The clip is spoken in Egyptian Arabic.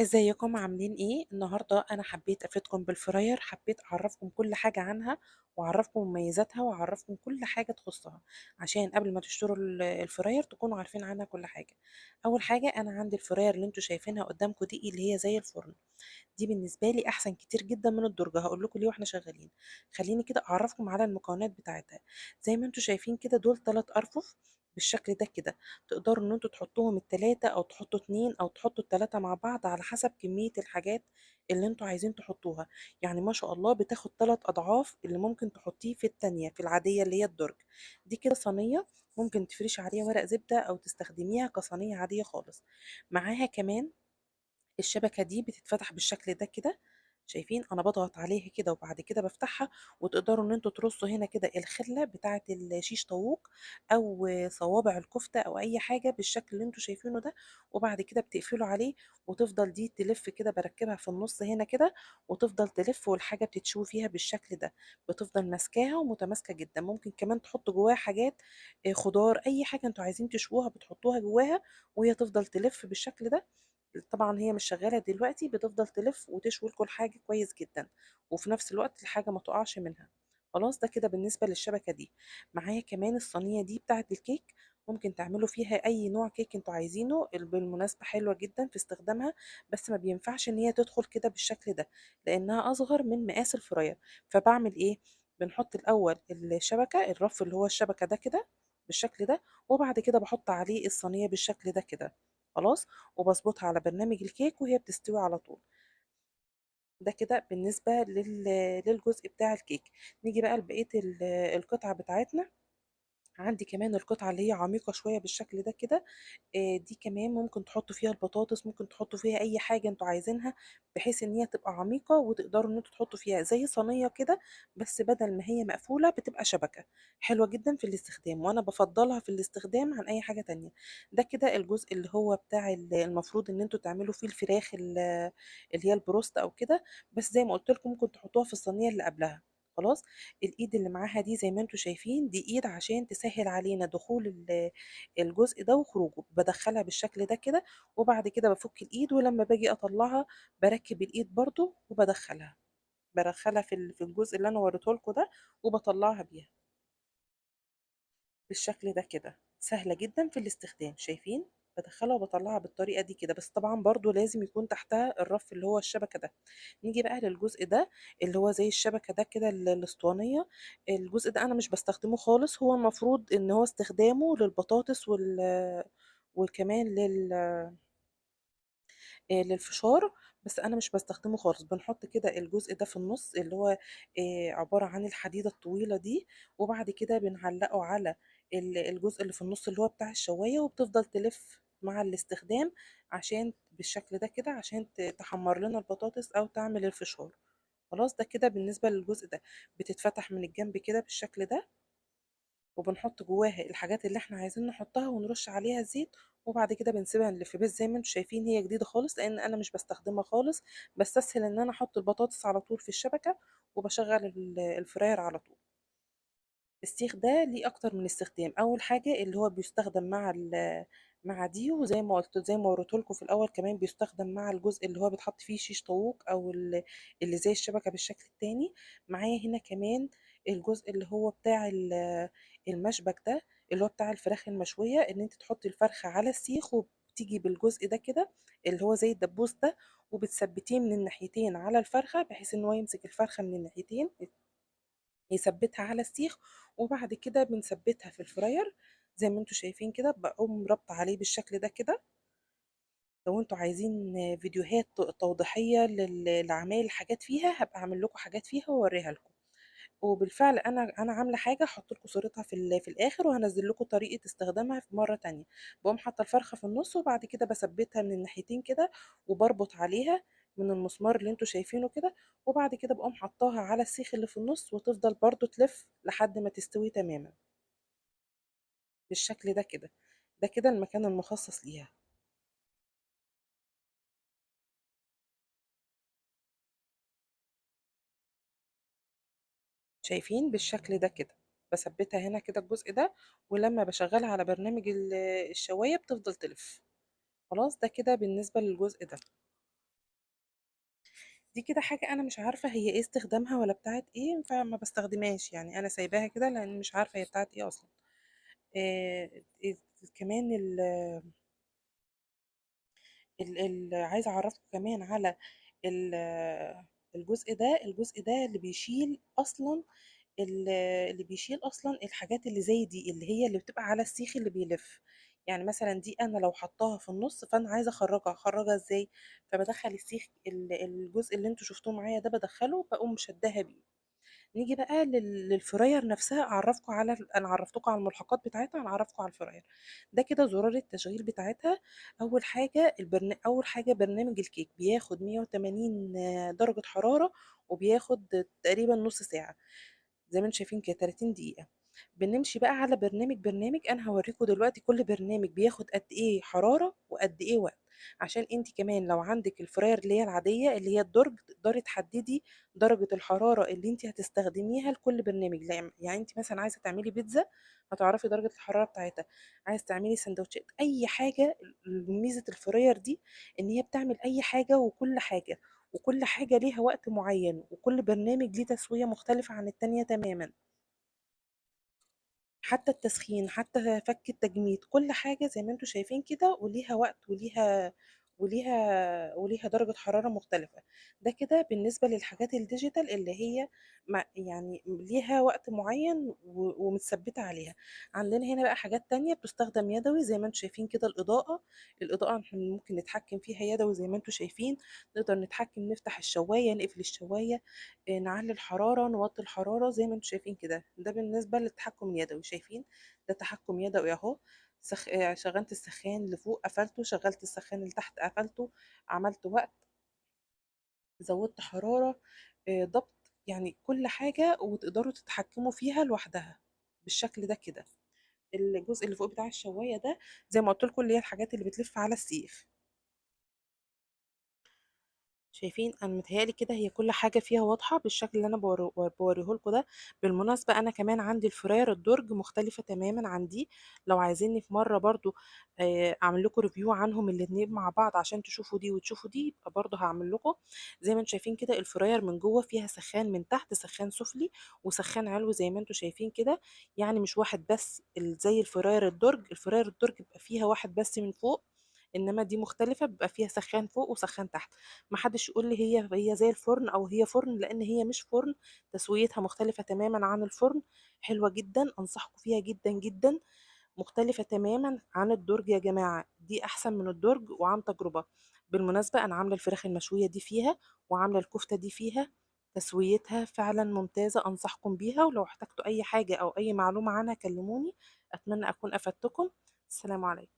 ازيكم عاملين ايه؟ النهارده انا حبيت افيدكم بال fryer، حبيت اعرفكم كل حاجة عنها واعرفكم مميزاتها واعرفكم كل حاجة تخصها، عشان قبل ما تشتروا ال fryer تكونوا عارفين عنها كل حاجة. اول حاجة انا عندي ال fryer اللي انتوا شايفينها قدامكم دي اللي هي زي الفرن، دي بالنسبة لي احسن كتير جدا من الدرجة. هقول لكم ليه واحنا شغالين. خليني كده اعرفكم على المكونات بتاعتها. زي ما انتوا شايفين كده دول 3 ارفف بالشكل ده كده، تقدروا ان انتوا تحطوهم التلاتة او تحطوا 2 او تحطوا التلاتة مع بعض على حسب كمية الحاجات اللي انتوا عايزين تحطوها. ما شاء الله بتاخد 3 اضعاف اللي ممكن تحطيه في التانية في العادية اللي هي الدرج. دي كده صينية ممكن تفرشي عليها ورق زبدة او تستخدميها كصينية عادية خالص. معاها كمان الشبكة دي بتتفتح بالشكل ده كده، شايفين انا بضغط عليها كده وبعد كده بفتحها، وتقدروا ان انتوا ترصوا هنا كده الخلة بتاعة الشيش طاووق او صوابع الكفتة او اي حاجة بالشكل اللي انتوا شايفينه ده، وبعد كده بتقفلوا عليه وتفضل دي تلف كده، بركبها في النص هنا كده وتفضل تلف والحاجة بتتشوي فيها بالشكل ده، بتفضل ماسكاها ومتماسكة جدا. ممكن كمان تحطوا جواها حاجات، خضار، اي حاجة انتوا عايزين تشووها بتحطوها جواها وهي تفضل تلف بالشكل ده. طبعا هي مش شغالة دلوقتي، بتفضل تلف وتشوي لكم الحاجة كويس جدا، وفي نفس الوقت الحاجة ما تقعش منها. خلاص ده كده بالنسبة للشبكه دي. معايا كمان الصينية دي بتاعه الكيك، ممكن تعملوا فيها اي نوع كيك انتوا عايزينه، بالمناسبة حلوة جدا في استخدامها، بس ما بينفعش ان هي تدخل كده بالشكل ده لانها اصغر من مقاس الفراير. فبعمل ايه؟ بنحط الاول الشبكة، الرف اللي هو الشبكة ده كده بالشكل ده، وبعد كده بحط عليه الصينية بالشكل ده كده. خلاص، وبظبطها على برنامج الكيك وهي بتستوي على طول. ده كده بالنسبة للجزء بتاع الكيك. نيجي بقى لبقية القطعة بتاعتنا. عندي كمان القطعة اللي هي عميقة شوية بالشكل ده كده، دي كمان ممكن تحطوا فيها البطاطس، ممكن تحطوا فيها أي حاجة انتوا عايزينها، بحيث إن هي تبقى عميقة وتقدروا إن انتوا تحطوا فيها زي صينية كده، بس بدل ما هي مقفولة بتبقى شبكة. حلوة جدا في الاستخدام، وأنا بفضلها في الاستخدام عن أي حاجة تانية. ده كده الجزء اللي هو بتاع المفروض إن انتوا تعملوا فيه الفراخ اللي هي البروست أو كده، بس زي ما قلت لكم ممكن تحطوها في الصينية اللي قبلها. خلاص، الايد اللي معاها دي زي ما انتوا شايفين دي ايد عشان تسهل علينا دخول الجزء ده وخروجه، بدخلها بالشكل ده كده، وبعد كده بفك الايد، ولما باجي اطلعها بركب الايد برضو وبدخلها، بدخلها في الجزء اللي انا وريته لكم ده، وبطلعها بيها بالشكل ده كده. سهلة جدا في الاستخدام، شايفين؟ بدخلها وبطلعها بالطريقة دي كده، بس طبعا برضو لازم يكون تحتها الرف اللي هو الشبكة ده. نيجي بقى للجزء ده اللي هو زي الشبكة ده كده الاسطوانية. الجزء ده أنا مش بستخدمه خالص، هو المفروض إن هو استخدامه للبطاطس وكمان للفشار، بس أنا مش بستخدمه خالص. بنحط كده الجزء ده في النص اللي هو، عبارة عن الحديدة الطويلة دي، وبعد كده بنعلقه على الجزء اللي في النص اللي هو بتاع الشواية، وبتفضل تلف مع الاستخدام عشان بالشكل ده كده، عشان تحمر لنا البطاطس أو تعمل الفشار. خلاص، ده كده بالنسبة للجزء ده. بتتفتح من الجنب كده بالشكل ده، وبنحط جواها الحاجات اللي احنا عايزين نحطها ونرش عليها زيت، وبعد كده بنسيبها نلف. بس زي ما انتم شايفين هي جديدة خالص لان انا مش بستخدمها خالص، بستسهل ان انا احط البطاطس على طول في الشبكة وبشغل الفراير على طول. السيخ ده ليه اكتر من استخدام. اول حاجة اللي هو بيستخدم مع دي، وزي ما قلت زي ما وريته لكم في الاول كمان بيستخدم مع الجزء اللي هو بيتحط فيه شيش طاووق او اللي زي الشبكة بالشكل التاني. معايا هنا كمان الجزء اللي هو بتاع المشبك ده اللي هو بتاع الفراخ المشويه، ان انت تحطي الفرخه على السيخ وبتيجي بالجزء ده كده اللي هو زي الدبوس ده، وبتثبتيه من الناحيتين على الفرخه بحيث ان هو يمسك الفرخه من الناحيتين، يثبتها على السيخ، وبعد كده بنثبتها في الفراير زي ما انتوا شايفين كده. بقوم رابطه عليه بالشكل ده كده. لو انتوا عايزين فيديوهات توضيحيه لعمايل حاجات فيها هبقى اعمل لكم حاجات فيها واوريها لكم. وبالفعل انا عامله حاجة هحط لكم صورتها في الاخر، وهنزل لكم طريقه استخدامها في مرة تانية. بقوم حاطه الفرخه في النص، وبعد كده بثبتها من الناحيتين كده، وبربط عليها من المسمار اللي انتوا شايفينه كده، وبعد كده بقوم حطاها على السيخ اللي في النص، وتفضل برضو تلف لحد ما تستوي تماما بالشكل ده كده. ده كده المكان المخصص ليها. شايفين بالشكل ده كده، بثبتها هنا كده الجزء ده، ولما بشغلها على برنامج الشواية بتفضل تلف. خلاص، ده كده بالنسبة للجزء ده. دي كده حاجة أنا مش عارفة هي إيه استخدامها ولا بتاعت إيه، فما باستخدمهاش، يعني أنا سايباها كده لأن مش عارفة هي بتاعت إيه أصلًا. آآ كمان ال ال ال عايزة أعرّفكم كمان على ال الجزء ده، الجزء ده اللي بيشيل أصلًا ال اللي بيشيل أصلًا الحاجات اللي زي دي، اللي هي اللي بتبقى على السيخ اللي بيلِف. يعني مثلًا دي أنا لو حطاها في النُص فأنا عايزة أخرّجها، أخرّجها إزاي؟ فبادخّل السيخ الجزء اللي أنتم شفتوه معايا ده بادخّله، باقوم شادّاها بيه. نيجي بقى لل fryer نفسها، أعرّفكم على أنا عرّفتكم على الملحقات بتاعتها، هنعرّفكم على ال fryer. ده كده زرار التشغيل بتاعتها. أول حاجة برنامج الكيك بياخد 180 درجة حرارة، وبياخد تقريبًا نُص ساعة، زي ما أنتم شايفين كده 30 دقيقة. بنمشي بقى على برنامج، برنامج، أنا هاوريكم دلوقتي كل برنامج بياخد قد إيه حرارة وقد إيه وقت، عشان أنتِ كمان لو عندِك ال fryer اللي هي العادية اللي هي الدرج تقدري تحددي درجة الحرارة اللي أنتِ هتستخدميها لكل برنامج. يعني أنتِ مثلًا عايزة تعملي بيتزا هتعرفي درجة الحرارة بتاعتها، عايزة تعملي سندوتشات، أي حاجة. ميزة ال fryer دي إن هي بتعمل أي حاجة وكل حاجة، وكل حاجة ليها وقت معين، وكل برنامج ليه تسوية مختلفة عن التانية تمامًا. حتى التسخين، حتى فك التجميد، كل حاجة زي ما أنتم شايفين كده وليها وقت وليها درجة حرارة مختلفة. ده كده بالنسبة للحاجات ال digital اللي هي ما يعني ليها وقت معين ومتثبتة عليها. عندنا هنا بقى حاجات تانية بتستخدم يدوي زي ما أنتم شايفين كده. الإضاءة إحنا ممكن نتحكم فيها يدوي زي ما أنتم شايفين، نقدر نتحكم نفتح الشواية، نقفل الشواية، نعلي الحرارة، نوطي الحرارة زي ما أنتم شايفين كده. ده بالنسبة للتحكم اليدوي، شايفين ده تحكم يدوي أهو. شغلت السخان لفوق قفلته، شغلت السخان لتحت قفلته، عملت وقت، زودت حرارة، ضبط، يعني كل حاجة وتقدروا تتحكموا فيها لوحدها بالشكل ده كده. الجزء اللي فوق بتاع الشواية ده زي ما قلت لكم اللي هي الحاجات اللي بتلف على السيخ. شايفين؟ انا متهيألي كده هي كل حاجة فيها واضحة بالشكل اللي انا بوريه لكم ده. بالمناسبة انا كمان عندي ال fryer الدرج مختلفة تماما عن دي، لو عايزيني في مرة برضو، اعمل لكم review عنهم الاتنين مع بعض عشان تشوفوا دي وتشوفوا دي، يبقى برضو هعمل لكم. زي ما انتم شايفين كده ال fryer من جوه فيها سخان من تحت، سخان سفلي وسخان علوي زي ما انتم شايفين كده، يعني مش واحد بس زي ال fryer الدرج. ال fryer الدرج بيبقى فيها واحد بس من فوق، انما دي مختلفة بيبقى فيها سخان فوق وسخان تحت. ما حدش يقول لي هي زي الفرن او هي فرن، لان هي مش فرن، تسويتها مختلفة تماما عن الفرن. حلوة جدا، انصحكم فيها جدا جدا، مختلفة تماما عن الدرج يا جماعة، دي احسن من الدرج وعن تجربة. بالمناسبة انا عاملة الفراخ المشوية دي فيها، وعاملة الكفتة دي فيها، تسويتها فعلا ممتازة، انصحكم بيها. ولو احتجتوا اي حاجة او اي معلومة عنها كلموني. اتمنى اكون افدتكم. السلام عليكم.